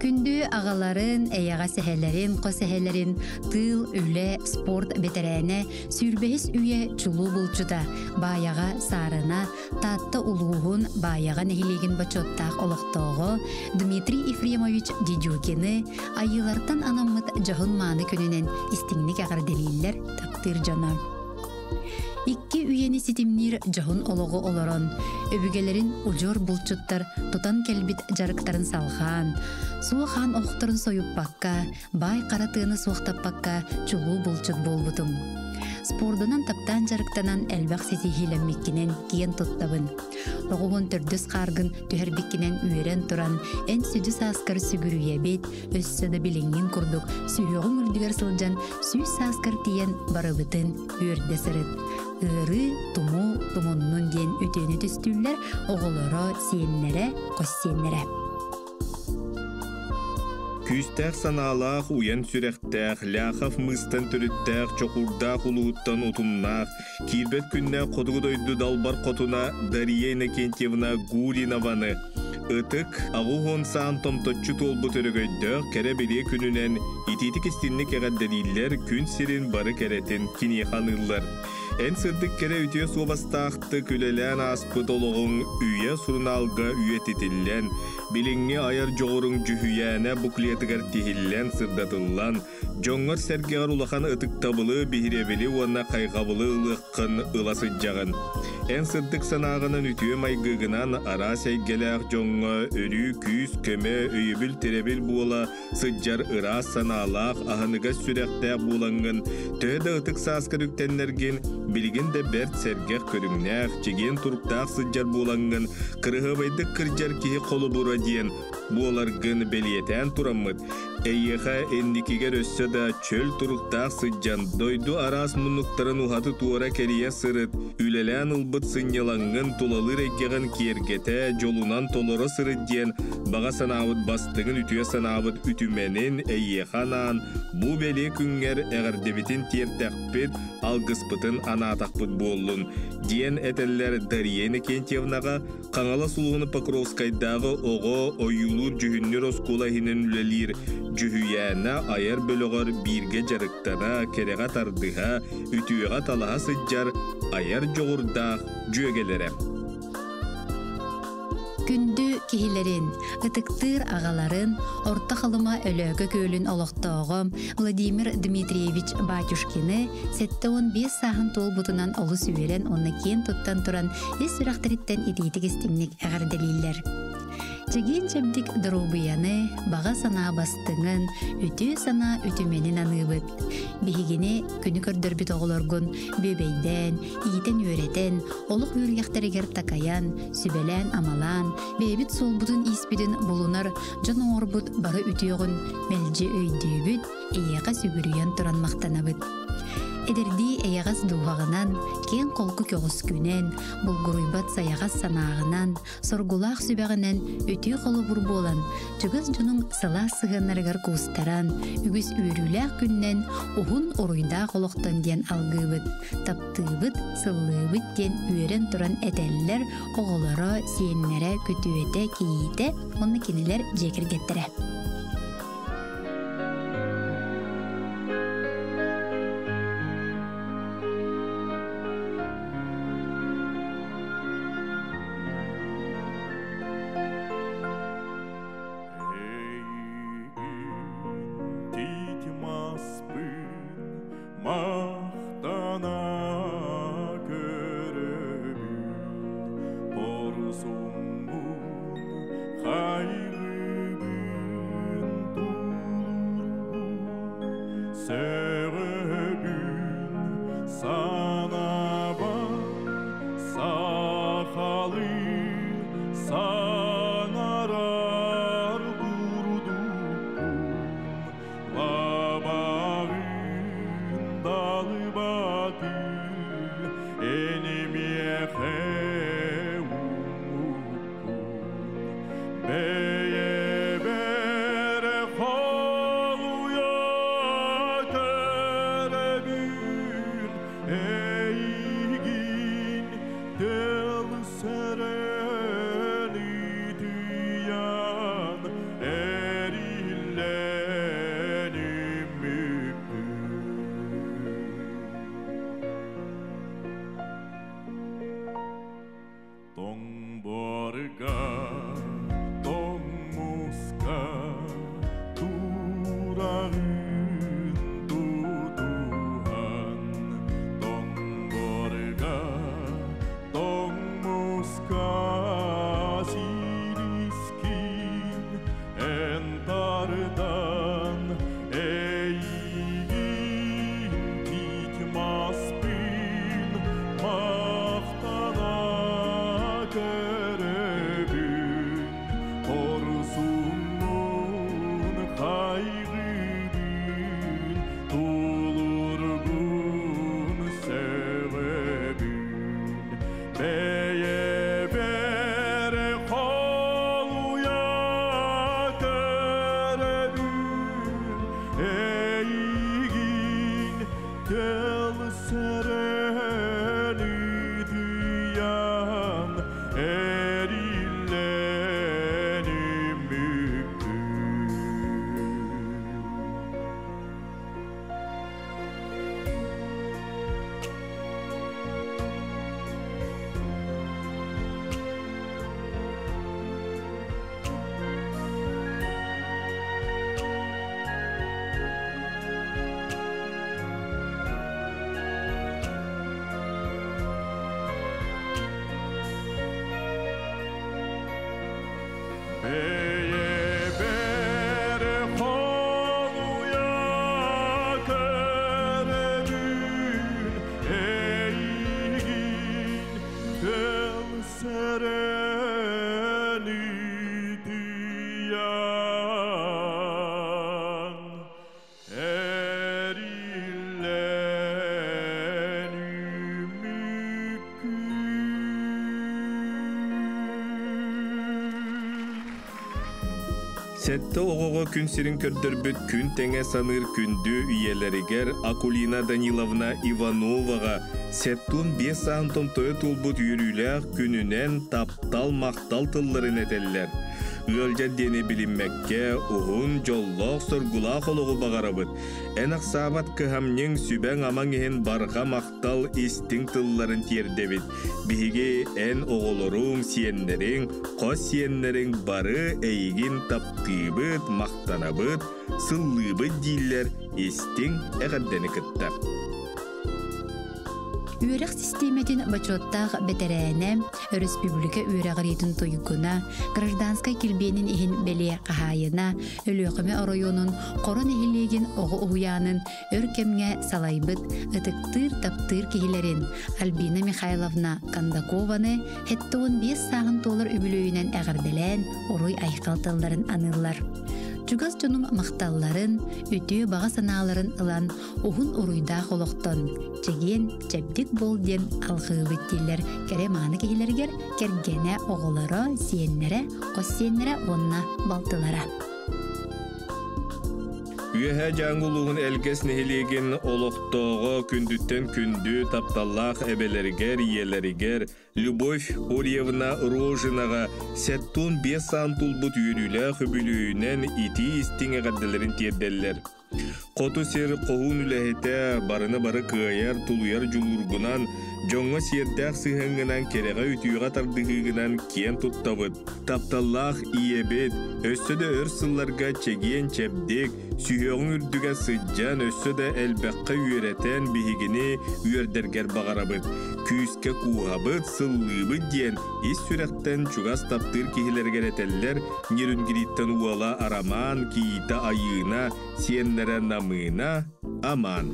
Күндү аҕаларын, эйэҕэс эһэлэрин, хос эһэлэрин, тыыл, үлэ, спорт бэтэрээнэ, сүүрбэһис үйэ чулуу булчута, Баайаҕа Саарына, Таатта улууһун Баайаҕа нэһилиэгин бочуоттаах олохтооҕо Дмитрий Ефремович Дедюкины айыылартан анаммыт дьоһун-мааны күнүнэн истиҥник эҕэрдэлииллэр таптыыр дьоно. Икки үйэни ситимниир дьоһун олоҕу олорон, өбүгэлэрин удьуор булчуттар тутан кэлбит дьарыктарын салҕаан, суох-хаан олохторун сойуппакка, баай хара тыаны суохтаппакка чулуу булчут буолбутум. Спордунан таптаан дьарыктанан элбэх ситиһиилэммиккинэн киэн туттабын. Оҕуһун төрдүс хааргын түһэрбиккинэн үөрэн туран, эн сүдү сааскар сүгүрүйэбит, өссө да билиҥҥин курдук сүһүөҕүҥ үрдүгэр сылдьан сүүс сааскар тиийэн барыбытын үөрдэ сырыт. Ыарыы, тумуу, тумуннун диэн үтүөнү түстүүллэр оҕолоро, сиэннэрэ, хос сиэннэрэ. Күүстээх санаалаах, уйан сүрэхтээх, Ляхов мыыстан төрүттээх, чокуурдаах улууттан утумнаах, киирбэт күннээх хотугу дойду далбар хотуна Дария Иннокентьевна Гуринованы ытык аҕыс саан томточчу туолбут өрөгөйдөөх кэрэ-бэлиэ күнүнэн итиитик истинник эҕэрдэлииллэр, күн сирин бары кэрэтин киниэхэ аныыллар. Эн сырдык кэрэ үтүө суобастаахтык үлэлээн ааспыт олоҕуҥ үйэ сурунаалга үйэтитиллэн, билиҥҥи айар дьоҕуруҥ дьүһүйээнэ буклетыгар тиһиллэн сырдатыллан, Дьоҥҥор-сэргэҕэр улахан ытыктабылы, биһирэбили уонна хайҕабылы ылыаххын ыла сылдьаҕын. Эн сырдык санааҕынан үтүө майгыгынан араас эйгэлээх дьоҥҥо өрүү күүс-көмө, өйөбүл-тирэбил буола сылдьар ыраас санаалаах, аһыныгас сүрэхтээх буолаҥҥын, төһө да ытык сааскар үктэннэргин, билигин да бэрт сэргэх көрүҥнээх, чэгиэн туруктаах сылдьар буолаҥҥын, кырыһыабайдык кырдьар киһи холобура диэн буоларгын бэлиэтээн тураммыт, Эйиэхэ инникигэр өссө да чөл туруктаах сылдьан, дойду араас муннуктарын уһаты-туора кэрийэ сырыт, үлэлээн ылбыт сынньалаҥҥын тулалыыр эйгэҕин киэргэтэ, дьолунан толоро сырыт диэн баҕа санаабыт бастыҥын үтүө санаабыт үтүмэнин эйиэхэ анаан, бу бэлиэ күҥҥэр эҕэрдэбитин тиэртэхпит, алгыспытын анаатахпыт буоллун, диэн этэллэр Дария Иннокентьевнаҕа Хаҥалас улууһун Покровскайдааҕы оҕо ойуулуур-дьүһүннүүр оскуола иһинэн үлэлиир Дьүһүйээнэ айар бөлөҕөр бииргэ дьарыктана, кэрэҕэ тардыһа, үтүөҕэ талаһа сылдьар айар дьоҕурдаах дьүөгэлэрэ. Күндү киһилэрин, ытыктыыр аҕаларын, Орто Халыма Өлөөкө күөлүн олохтооҕо Владимир Дмитриевич Батюшкины 75 сааһын туолбутунан олус үөрэн уонна киэн туттан туран ис сүрэхтэриттэн итиитик-истиҥник эҕэрдэлииллэр. Чэгиэн-чэбдик доруобуйаны, баҕа санаа бастыҥын, үтүө санаа үтүмэнин аныыбыт. Биһигини күнү көрдөрбүт оҕолоргун бүөбэйдээн, иитэн-үөрэтэн, олох үөрүйэхтэригэр такайан, сүбэлээн-амалаан, бэйэбит суолбутун-ииспитин булунар дьон оҥорбут бары үтүөҕүн мэлдьи өйдүүбүт, эйиэхэ сүгүрүйэн туран махтанабыт. Эдэрдии эйэҕэс дууһаҕынан, киэҥ-холку көҕүскүнэн, булгуруйбат сайаҕас санааҕынан, соргулаах сүбэҕинэн үтүө холобур буолан, чугас дьонуҥ сылаас сыһыаннарыгар куустаран, үгүс үөрүүлээх күннэн, уһун уруйдаах олохтон диэн алгыыбыт, таптыыбыт, сыллыыбыт диэн үөрэн туран этэллэр оҕолоро, сиэннэрэ, күтүөтэ, кийиитэ уонна кинилэр дьиэ кэргэттэрэ. Махтана көрөбүн порсуммун хайгыбын тулурбун сөҕөбүн санаба сахалыы саҥарар курдукпун лабаҕын далыбаты энимиэхэ уммуккун бэйэбэр холуйа тардан эйигин тиит маспын махтана көрөбүн хорсуҥҥун хайгыыбын тулуургун сөҕөбүн бэйэбэр холуйа көрөбүн эйигин тыл сэрэн ытыйан эриллэн үмүккүн. Бэйэбэр холуйа көрөбүн эйигин тыл сэрэн ытыйан эриллэн үмүккүн. Сэтте оҕоҕо күн сирин көрдөрбүт күн тэҥэ саныыр күндү ийэлэригэр Акулина Даниловна Ивановаҕа 75 сааһын томтойо туолбут үөрүүлээх күнүнэн таптал махтал тылларын этэллэр. Ыалдьар диэни билиммэккэ уһун, дьоллоох, соргулаах олоҕу баҕарабыт. Эн ахсаабат кыһамньыҥ, сүбэҥ-амаҥ иһин барҕа махтал истиҥ тылларын тиэрдэбит. Биһиги эн оҕолоруҥ, сиэннэриҥ, хос сиэннэриҥ бары эйигин таптыыбыт, махтанабыт, сыллыыбыт дииллэр истиҥ эҕэрдэни кытта. Үөрэх систиэмэтин бочуоттаах бэтэрээнэ, өрөспүүбүлүкэ үөрэҕириитин туйгуна, гражданскай килбиэнин иһин бэлиэ хаһаайына, Өлүөхүмэ оройуонун Хоро нэһилиэгин оҕо уһуйаанын өр кэмҥэ салайбыт ытыктыыр, таптыыр киһилэрин Альбина Михайловна Кондакованы 75 сааһын туолар үбүлүөйүнэн эҕэрдэлээн уруй-айхал тылларын аныыллар. Чугас дьонум махталларын, үтүө баҕа санааларын ылан уһун уруйдаах олохтон чэгиэн, чэбдик буол диэн алҕыыбыт дииллэр кэрэ-мааны киһилэригэр кэргэнэ, оҕолоро, сиэннэрэ, хос сиэннэрэ уонна балтылара. Үөһээ Дьааҥы улууһун Элгэс нэһилиэгин олохтооҕо күндүттэн күндү тапталлаах эбэлэригэр, ийэлэригэр Любовь Орьевна Рожинаҕа 75 саан тулбут үөрүүлээх үбүлүөйүнэн итии истиҥ эҕэрдэлэрин тиэрдэллэр. Хоту сир хоһуун үлэһитэ барыны бары кыайар, тулуйар дьулуургунан, дьоҥҥо сиэрдээх сыһыаҥҥынан кэрэҕэ-үтүөҕэ тардыһыыгынан киэн туттабыт. Тапталлаах ийэбит, өссө да өр сылларга чэгиэн-чэбдик, сүһүөҕүҥ үрдүгэ сылдьан өссө да элбэххэ үөрэтэн биһигини үөрдэргэр баҕарабыт. Күүскэ кууһабыт, сыллыыбыт диэн ис сүрэхтэн чугас таптыыр киһилэригэр этэллэр Нерюнгриттэн уола Арамаан, кийиитэ Айыына, сиэннэрэ Намыына, Амаан.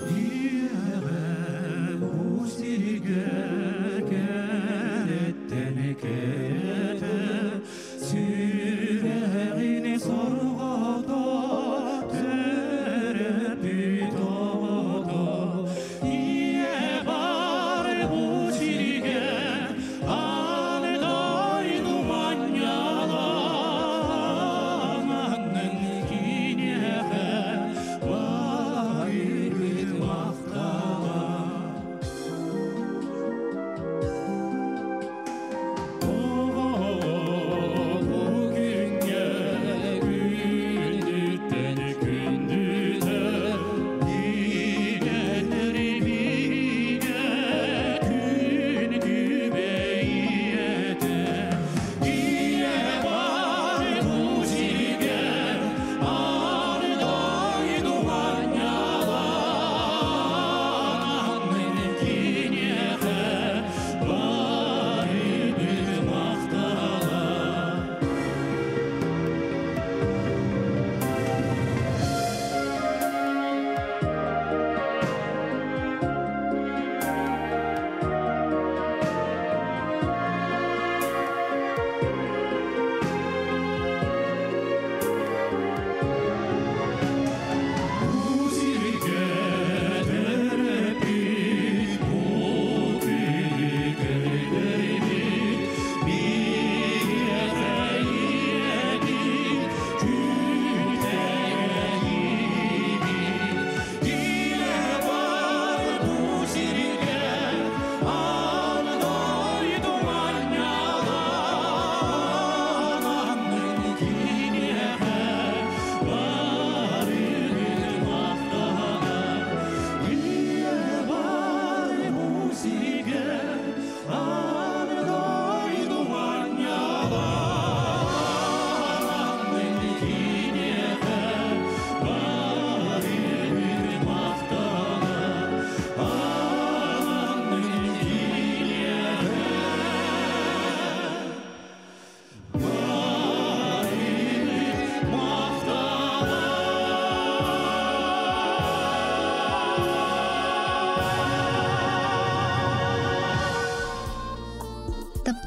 Ийэҕэ бу сиргэ кэрэттэн кэрэтэ сүрэҕин сорҕото.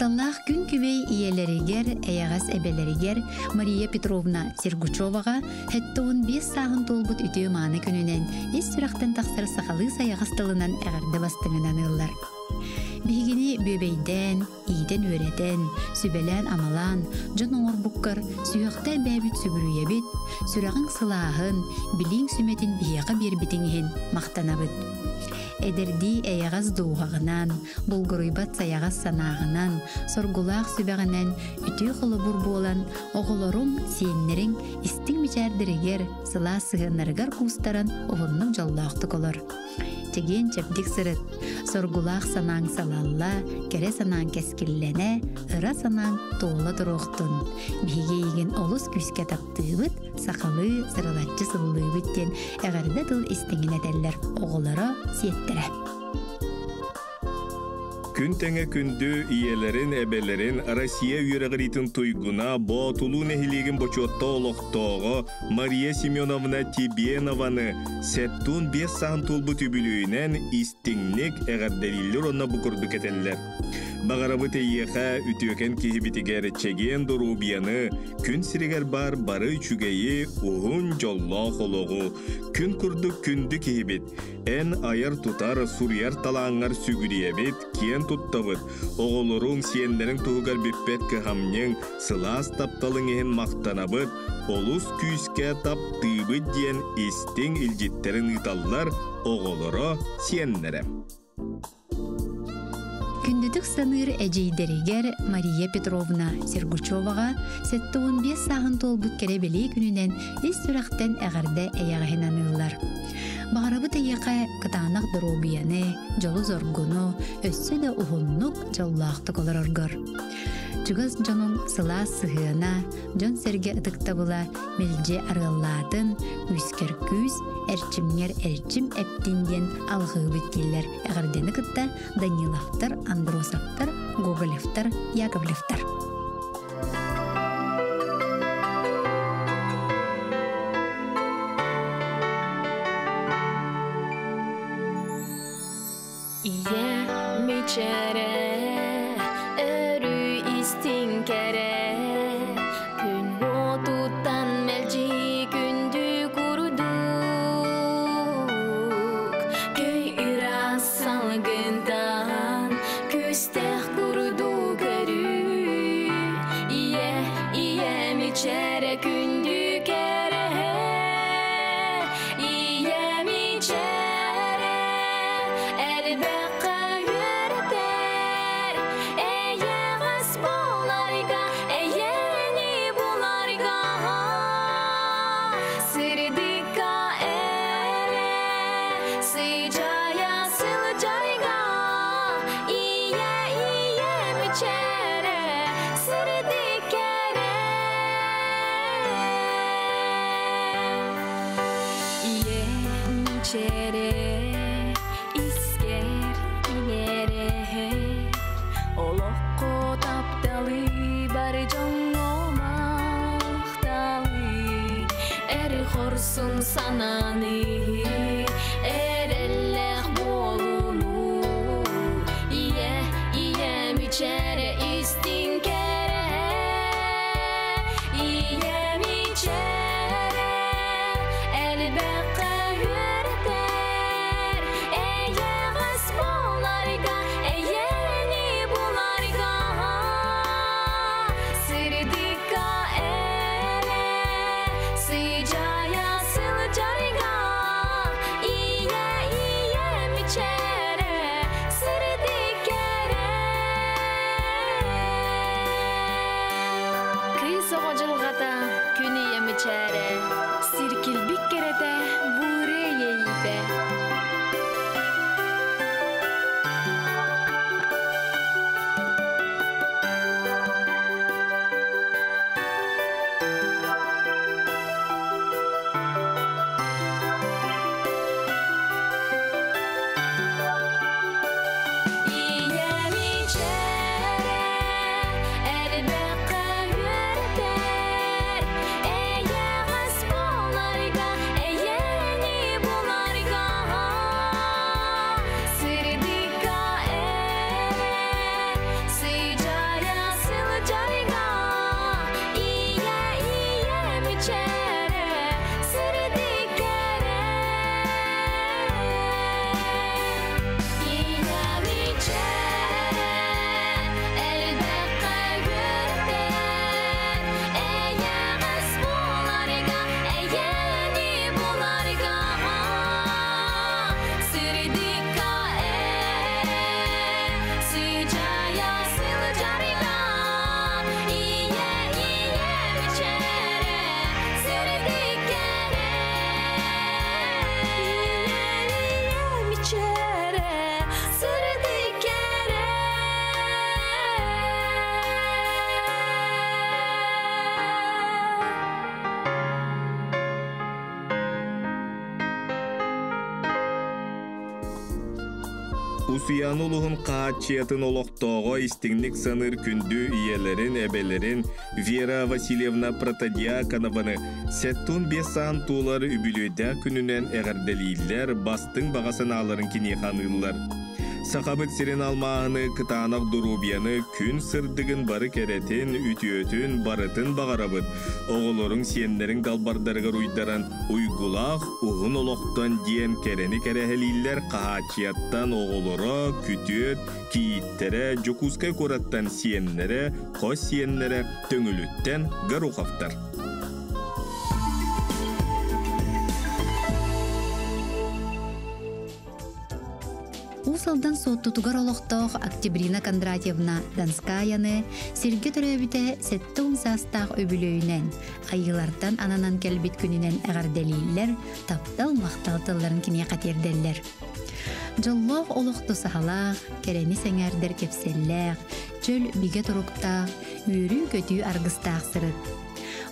Тапталлаах күн күбэй ийэлэригэр, эйэҕэс эбэлэригэр Мария Петровна Сергучеваҕа 75 сааһын туолбут үтүө-мааны күнүнэн ис сүрэхтэн тахсар сахалыы сайаҕас тылынан эҕэрдэ бастыҥынан ыыллар. Биһигини бүөбэйдээн, иитэн-үөрэтэн, сүбэлээн-амалаан, дьон оҥорбуккар сүһүөхтээн бэйэбит сүгүрүйэбит, сүрэҕиҥ сылааһын, билииҥ сүмэтин биһиэхэ биэрбитиҥ иһин махтанабыт. Эдэрдии эйэҕэс дууһаҕынан, булгуруйбат сайаҕас санааҕынан, соргулаах сүбэҕинэн үтүө холобур буолан, оҕолоруҥ, сиэннэриҥ истиҥ мичээрдэригэр, сылаас сыһыаннарыгар куустаран уһуннук дьоллоохтук олор. Чэгиэн-чэбдик сырыт, соргулаах санааҥ салалла, кэрэ санааҥ кэскиллэнэ, ыра санааҥ туола туруохтун. Биһиги эйигин олус күүскэ таптыыбыт, сахалыы сырылаччы сыллыыбыт диэн эҕэрдэ тыл истиҥин этэллэр оҕолоро, сиэттэрэ. Күн тэҥэ күндү ийэлэрин, эбэлэрин Россия үөрэҕириитин туйгуна Боотулуу нэһилиэгин бочуотта олохтооҕо Мария Семеновна Тибенованы 75 сааһын туолбут үбүлүөйүнэн истиҥник эҕэрдэлииллэр уонна бу курдук этэллэр. Баҕарабыт эйиэхэ үтүөкэн киһибитигэр чэгиэн доруобуйаны, күн сиригэр баар бары үчүгэйи, уһун дьоллоох олоҕу, күн курдук күндү киһибит, Эн айар-тутар, суруйар талааҥҥар сүгүрүйэбит, киэн туттабыт. Оҕолоруҥ, сиэннэриҥ туһугар бүппэт кыһамньыҥ, сылаас тапталыҥ иһин махтанабыт, олус күүскэ таптыыбыт диэн истиҥ илдьиттэрин ыыталлар оҕолоро, сиэннэрэ. Күндүтүк саныыр эдьиийдэригэр Мария Петровна Сергучеваҕа 75 сааһын туолбут кэрэ бэлиэ күнүнэн ис сүрэхтэн эҕэрдэ эйэҕэһин аныыллар. Баҕарабыт эйиэхэ кытаанах доруобуйаны, дьолу-соргуну, өссө да уһуннук, дьоллоохтук олороргор. Чугас дьонуҥ сылаас сыһыана, дьон-сэргэ ытыктабыла мэлдьи арыаллаатын, күүскэр күүс, эрчимҥэр эрчим эптин диэн алҕыыбыт дииллэр эҕэрдэни кытта Даниловтар, Андросовтар, Гоголевтар, Яковлевтар. Ийэ мичээрэ, өрүү истиҥ кэрэ, күн уотуттан мэлдьи күндү курдук, көй ыраас салгынтан күстээх курдук өрүү. Ийэ, ийэ мичээрэ күндү кэрэ, ийэ мичээрэ элбэххэ үөрэтэр, эйэҕэс буоларга, эйэни буларга, сырдыкка эрэ сыдьаайа сылдьарга, ийэ, ийэ мичээрэ сырдык кэрэ. Ийэ мичээрэ искэр иҥэрэ, олоххо тапталы бары дьоҥҥо махталы, эр хорсун санааны, эрэллээх буолууну. Ийэ, ийэ мичээрэ истиҥ кэрэ, ийэ мичээрэ элбэххэ үөрэтэр, эйэҕэс буоларга, эйэни буларга, сырдыкка эрэ сыдьаайа сылдьарга, ийэ, ийэ мичээрэ сырдык кэрэ. Кыыс оҕо дьылҕата күн ийэ мичээрэ, сиркилбик кэрэтэ буурэ иэйиитэ. Ийэ мичээрэ элбэххэ үөрэтэр, эйэҕэс буоларга, эйэни буларга, Усуйаана улууһун хаһааччыйатын олохтооҕо истиҥник саныыр күндү ийэлэрин, эбэлэрин Вера Васильевна Протодьяконованы 75 саан туолар үбүлүөйдээх күнүнэн эҕэрдэлииллэр, бастыҥ баҕа санааларын киниэхэ аныыллар. Сахабыт сирин алмааһыны, кытаанах доруобуйаны, күн сырдыгын бары кэрэтин, үтүөтүн барытын баҕарабыт. Оҕолоруҥ, сиэннэриҥ далбардарыгар уйдаран, уйгулаах уһун олохтон диэн кэрэни кэрэһэлииллэр Хаһааччыйаттан оҕолоро, күтүөт, кийииттэрэ, Дьокуускай куораттан сиэннэрэ, хос сиэннэрэ, Төҥүлүттэн Гороховтар. Уус Алдан Суоттутугар олохтоох Октябрина Кондратьевна Донскаяны сиргэ төрөөбүтэ 70 саастаах үбүлүөйүнэн, айыылартан ананан кэлбит күнүнэн эҕэрдэлииллэр, таптал-махтал тылларын киниэхэ тиэрдэллэр. Дьоллоох олох тусаһалаах, кэрэни сэҥээрдэр кэпсэллээх, чөл бигэ туруктаах, үөрүү-көтүү аргыстаах сырыт.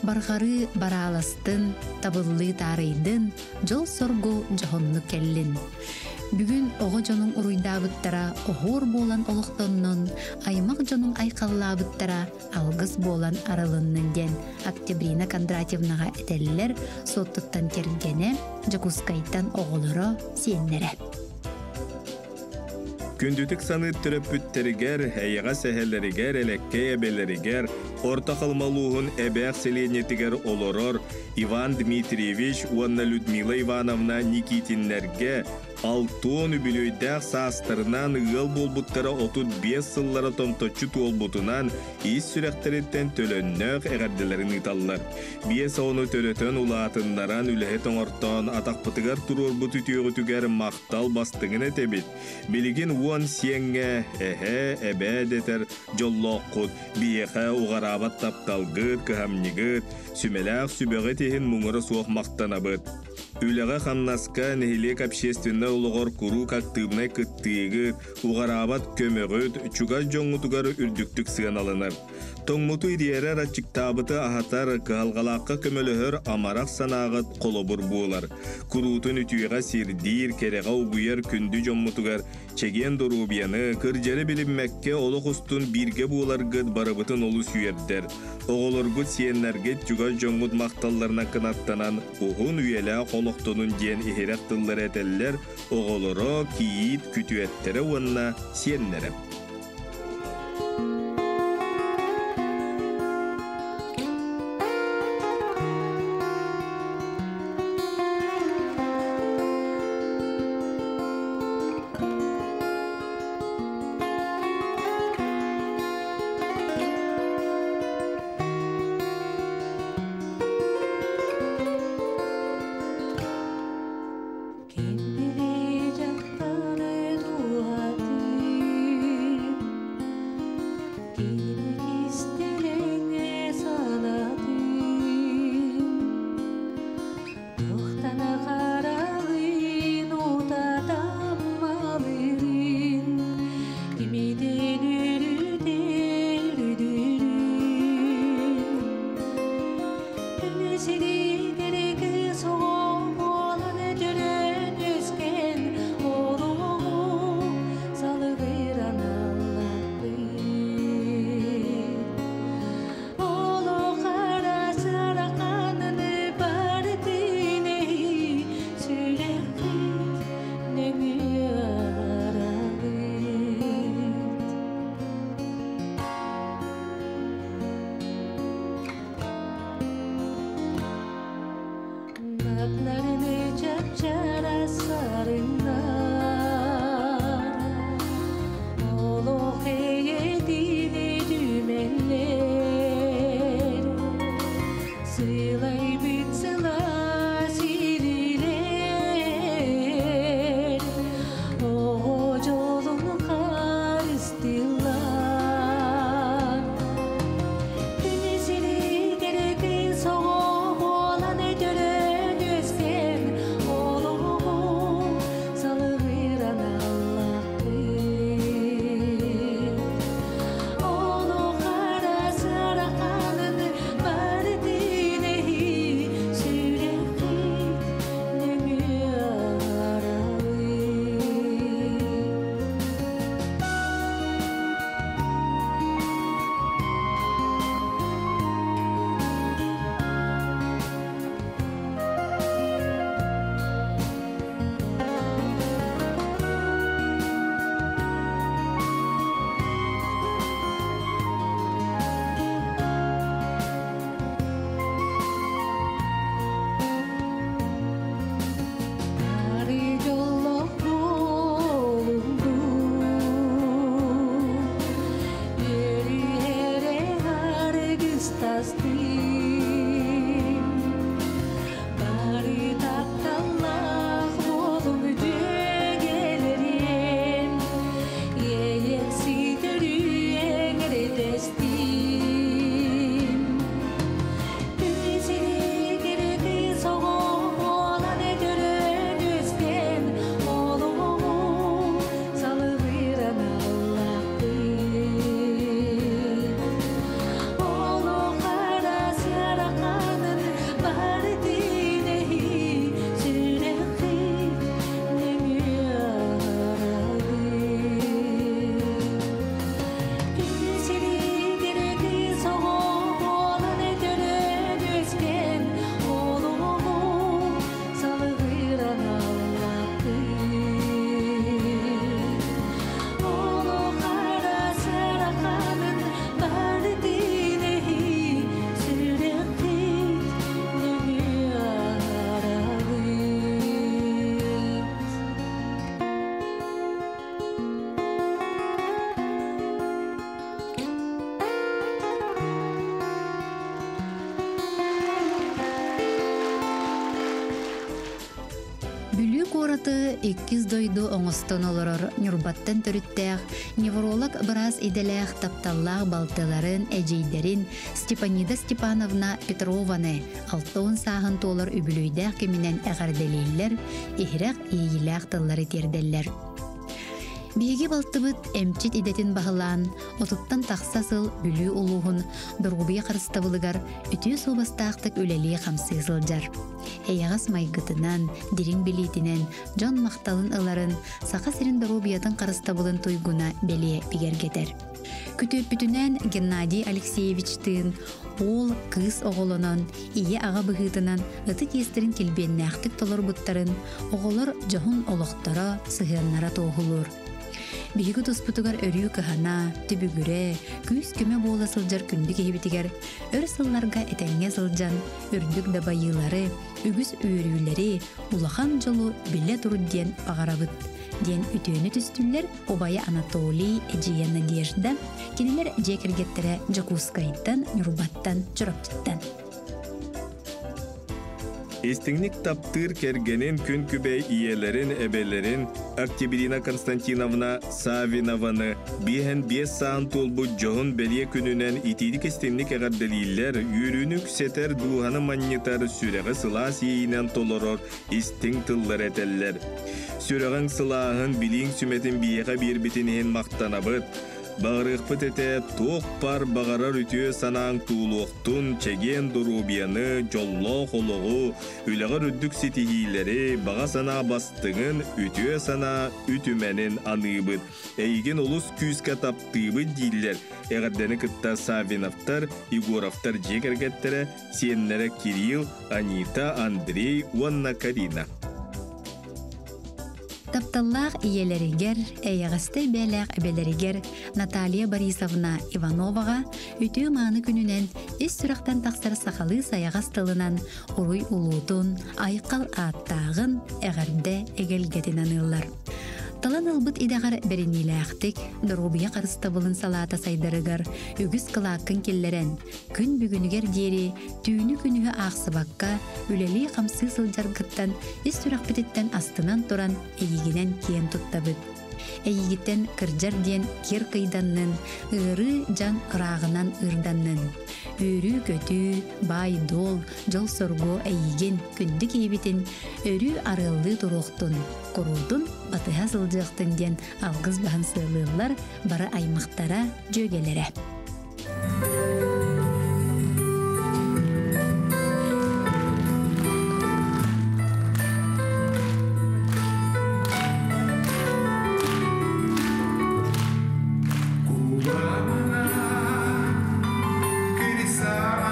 Барҕарыы барааластын, табыллыы таарыйдын, дьол-соргу дьоһуннук кэллин. Бүгүн оҕо дьонуҥ уруйдаабыттара оһуор буолан олохтоннун, аймах дьонуҥ айхаллаабыттара алгыс буолан арылыннын диэн Октябрина Кондратьевнаҕа этэллэр Суоттуттан кэргэнэ, Дьокуускайтан оҕолоро, сиэннэрэ. Күндүтүк саныыр төрөппүттэригэр, эйэҕэс эһэлэригэр, элэккэй эбэлэригэр, Орто Халыма улууһун Эбээх сэлиэнньэтигэр олорор Иван Дмитриевич уонна Людмила Ивановна Никитиннэргэ алтуон үбүлүөйдээх саастарынан ыал буолбуттара 35 сыллара томточчу туолбутунан ис сүрэхтэриттэн төлөннөөх эҕэрдэлэрин ыыталлар. Биэс оҕону төрөтөн улаатыннаран үлэһит оҥортоон атахпытыгар туруорбут үтүөҕүтүгэр махтал бастыҥын этэбит. Билигин уон сиэҥҥэ эһэ, эбээ дэтэр дьоллооххут, биһиэхэ уҕараабат тапталгыт, кыһамньыгыт, сүмэлээх сүбэҕит иһин муҥура суох махтанабыт. Үлэҕэ-хамнаска нэһилиэк общественнай олоҕор куруук актыыбынай кыттыыгыт, уҕараабат көмөҕүт чугас дьоҥҥутугар үрдүктүк сыаналанар. Тоҥмуту ириэрэр, аччыктаабыты аһатар, кыһалҕалаахха көмөлөһөр амарах санааҕыт холобур буолар. Куруутун үтүөҕэ сирдиир, кэрэҕэ угуйар күндү дьоммутугар чэгиэн доруобуйаны, кырдьары билиммэккэ олох устун бииргэ буоларгыт барыбытын олус үөрдэр. Оҕолоргут, сиэннэргит, чугас дьоҥҥут махталларынан кынаттанан уһун үйэлээх олохтонун диэн иһирэх тыллары этэллэр оҕолоро, кийиит, күтүөттэрэ уонна сиэннэрэ. Ким били дьахтары дууһатын. Астым Бары тапталлаах буолуҥ үтүөгэлэрим Иэйэхсит өрүү эҥэрдэстин Күн сиригэр кыыс оҕо буолан төрөөн үөскээн Олоҕу салгыыр аналлаахпын Олох араас ыараханын барытын эһи сүрэххит нөҥүө аһарабын Күн сиригэр кыыс оҕо буолан төрөөн үөскээн Олоҕу салгыыр аналлаахпын Олох араас ыараханын барытын эһи сүрэххит нөҥүө аһарабыт Бүлүү куораты иккис дойду оҥостон олорор Ньурбаттан төрүттээх невролог быраас идэлээх тапталлаах балтыларын, эдьиийдэрин Степанида Степановна Петрованы 60 сааһын туолар үбүлүөйдээх кэминэн эҕэрдэлииллэр, иһирэх иэйиилээх тыллары тиэрдэллэр. Биһиги балтыбыт эмчит идэтин баһылаан, отуттан тахса сыл Бүлүү улууһун доруобуйа харыстабылыгар үтүө суобастаахтык үлэлии-хамсыы сылдьар. Эйэҕэс майгытынан, дириҥ билиитинэн дьон махталын ыларын Саха сирин доруобуйатын харыстабылын туйгуна бэлиэ бигэргэтэр. Күтүөппүтүнэн Геннадий Алексеевичтыын уол, кыыс оҕолонон, ийэ-аҕа быһыытынан ытык иэстэрин килбиэннээхтик толорбуттарын оҕолор дьоһун олохторо, сыһыаннара туоһулуур. Биһиги туспутугар өрүү кыһана, түбүгүрэ, күүс-көмө буола сылдьар күндү киһибитигэр өр сылларга этэҥҥэ сылдьан, үрдүк дабайыылары, үгүс үөрүүлэри, улахан дьолу билэ тур диэн баҕарабыт, диэн үтүөнү түстүллэр убайа Анатолий, эдьиийэ Надежда, кинилэр дьиэ кэргэттэрэ Дьокуускайтан, Ньурбаттан, Чурапчыттан. Истиҥник таптыыр кэргэнин күн күбэй ийэлэрин, эбэлэрин Октябрина Константиновна Савинованы биэһэн биэс саан туолбут дьоһун бэлиэ күнүнэн итиитик истиҥник эҕэрдэлииллэр, үөрүүнү үксэтэр, дууһаны манньытар, сүрэҕи сылаас иэйиинэн толорор истиҥ тыллары этэллэр. Сүрэҕиҥ сылааһын, билииҥ сүмэтин биһиэхэ биэрбитин иһин махтанабыт. Баҕарыахпыт этэ, туох баар баҕарар үтүө санааҥ туулуохтун, чэгиэн доруобуйаны, дьоллоох олоҕу, үлэҕэр үрдүк ситиһиилэри, баҕа санаа бастыҥын, үтүө санаа үтүмэнин аныыбыт. Эйигин олус күүскэ таптыыбыт дииллэр. Эҕэрдэни кытта Саввиновтар, Егоровтар дьиэ кэргэттэрэ, сиэннэрэ Кирилл, Анита, Андрей уонна Карина. Тапталлаах ийэлэригэр, эйэҕэстэй бэйэлээх эбэлэригэр Наталья Борисовна Ивановаҕа үтүө-мааны күнүнэн ис сүрэхтэн тахсар сахалыы сайаҕас тылынан уруй улуутун, айхал ааттааҕын, эҕэрдэ эгэлгэтин аныыллар. Талан ылбыт идэҕэр бэриниилээхтик, доруобуйа харыстабылын салаата сайдарыгар үгүс кылааккын киллэрэн, күн бүгүнүгэр диэри түүнү-күнүһү аахсыбакка үлэлии-хамсыы сылдьаргыттан ис сүрэхпититтэн астынан туран эйигинэн киэн туттабыт. Эйигиттэн кырдьар диэн киэр кыйданнын, ыарыы дьаҥ ырааҕынан ыырданнын. Үөрүү-көтүү, баай-дуол, дьол-соргу эйигин, күндү киһибитин өрүү арыаллыы туруохтун, куруутун батыһа сылдьыахтын диэн алгыс баһын сыалыыллар бары аймахтара, дьүөгэлэрэ. Улуссалар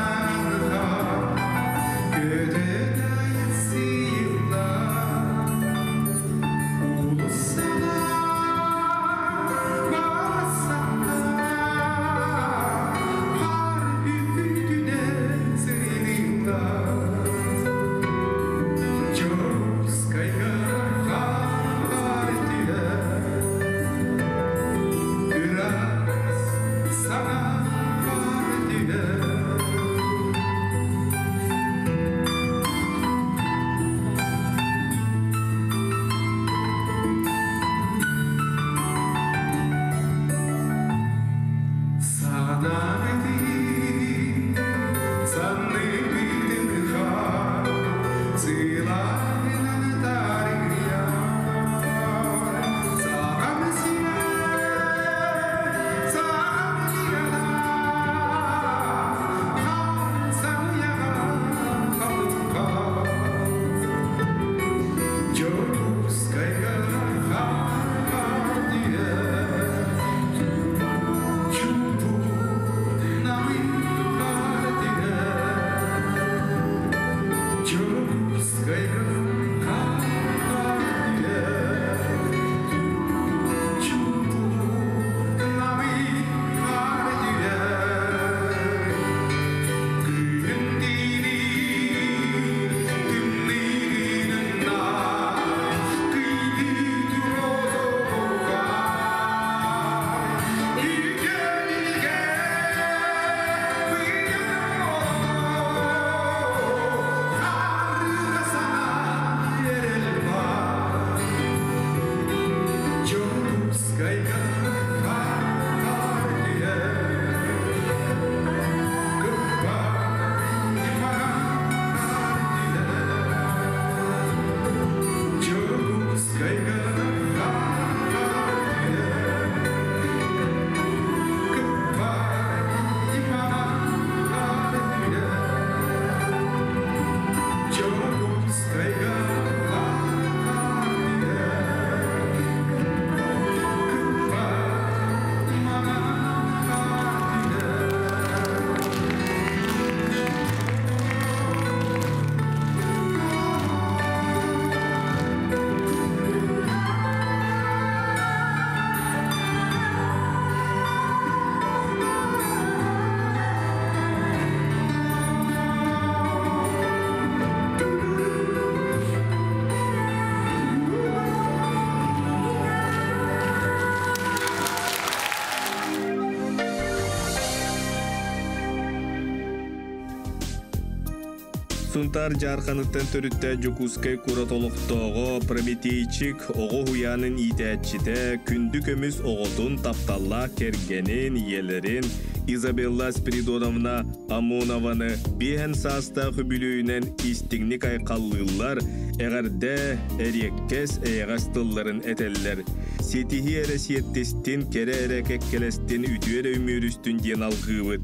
Сунтаар Дьаарханыттан төрүттээх Дьокуускай куорат олохтооҕо Прометейчик оҕо уһуйаанын иитээччитэ, күндү көмүс оҕотун, тапталлаах кэргэнин, ийэлэрин Изабелла Спиридоновна Амонованы биэһэн саастаах үбүлүөйүнэн истиҥник айхаллыыллар, эҕэрдэ, эриэккэс, эйэҕэс тылларын этэллэр. Ситиһии эрэ сиэттистин, кэрэ эрэ кэккэлэстин, үтүө эрэ үмүөрүстүн диэн алҕыыбыт.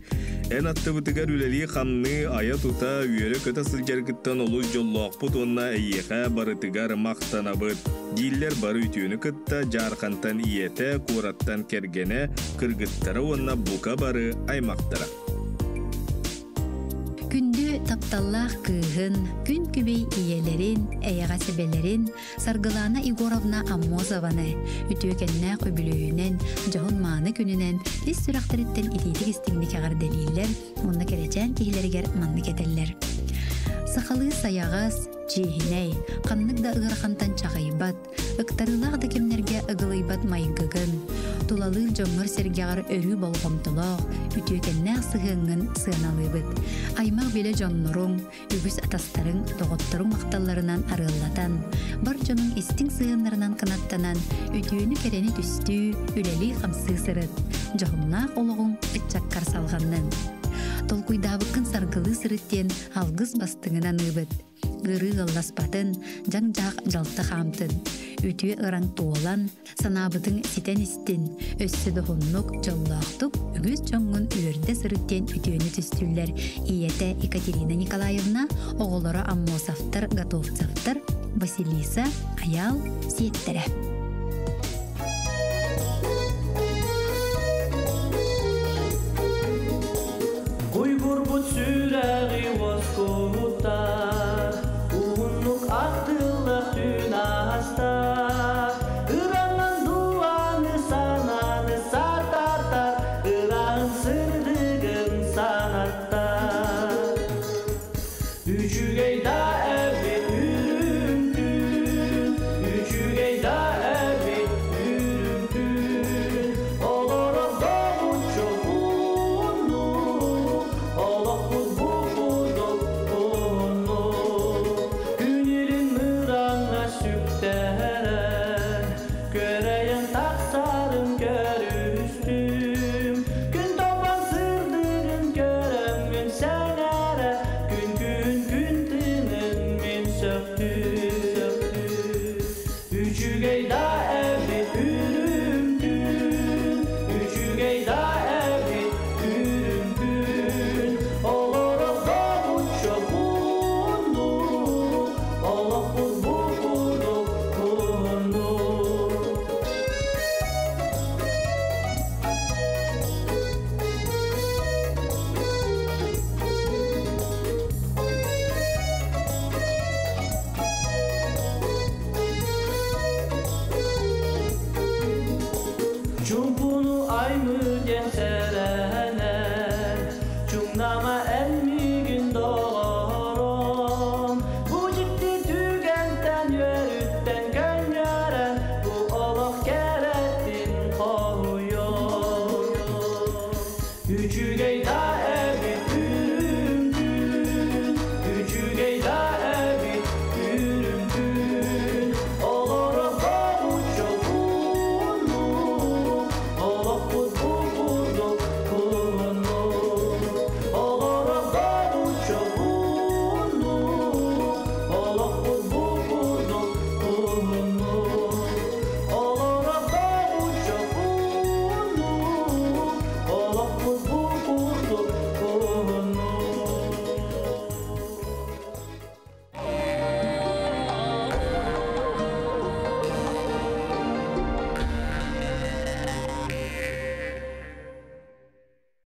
Эн аттыбытыгар үлэлии-хамныы, айа-тута, үөрэ-көтө сылдьаргыттан олус дьоллоохпут уонна эйиэхэ барытыгар махтанабыт, дииллэр бары үтүөнү кытта Дьаархантан ийэтэ, куораттан кэргэнэ, кыргыттара уонна бука бары аймахтара. Күндү тапталлаах кыыһын, күн күбэй ийэлэрин, эйэҕэс эбэлэрин Саргылаана Егоровна Аммосованы үтүөкэннээх үбүлүөйүнэн, дьоһун-мааны күнүнэн ис сүрэхтэриттэн итиитик истиҥник эҕэрдэлииллэр уонна кэрэчээн киһилэригэр маннык этэллэр. Сахалыы сайаҕас, чиэһинэй, ханнык да ыарахантан чаҕыйбат, ыктарыылаах да кэмнэргэ ыгылыйбат майгыгын, тулалыыр дьоҥҥор-сэргэҕэр өрүү болҕомтолоох, үтүөкэннээх сыһыаҥҥын сыаналыыбыт. Аймах-билэ дьонноруҥ, үгүс атастарыҥ, доҕотторуҥ махталларынан арыаллатан, бар дьонуҥ истиҥ сыһыаннарынан кынаттанан, үтүөнү-кэрэни түстүү, үлэлии-хамсыы сырыт, дьоһуннаах олоҕуҥ ыччаккар салҕаннын. Толкуйдаабыккын саргылыы сырыт диэн алгыс бастыҥынан ыыбыт. Ыарыы ыалласпатын, дьаҥ-дьаах дьалты хаамтын. Үтүө ыраҥ туолан, санаабытыҥ ситэн истин, өссө дохуннук, дьоллоохтук үгүс дьоҥҥун үөрдэ сырыт диэн үтүөнү түстүүллэр ийэтэ Екатерина Николаевна, оҕолоро Аммосовтар, Готовцевтар, Василиса, Айаал сиэттэрэ. Куйгурбут сүрэҕи уоскутар, уһуннук ахтыллар түүн ааста. Ыранан дуаны санааны сататар, ыраан сырдыгын санаттар. Үчүгэй да эбит үрүҥ күн, үчүгэй да эбит үрүҥ күн. Олорор добуччу ууннук, олохпут бу курдук уһуннук. Күн илин мыраҥҥа сүктэрэн, күөрэйэн тахсарын көрүстүм. Күн толбон сырдыгын көрөммүн сэҥээрэ, күн күн күн тыынын мин сөхтүм. Үчүгэй да эбит үрүҥ күн, үчүгэй да эбит үрүҥ күн. Олорор добуччу уһуннук, олохпут бу курдук уһуннук. Чумпуну аймы диэн сэрэнэр, чуҥнама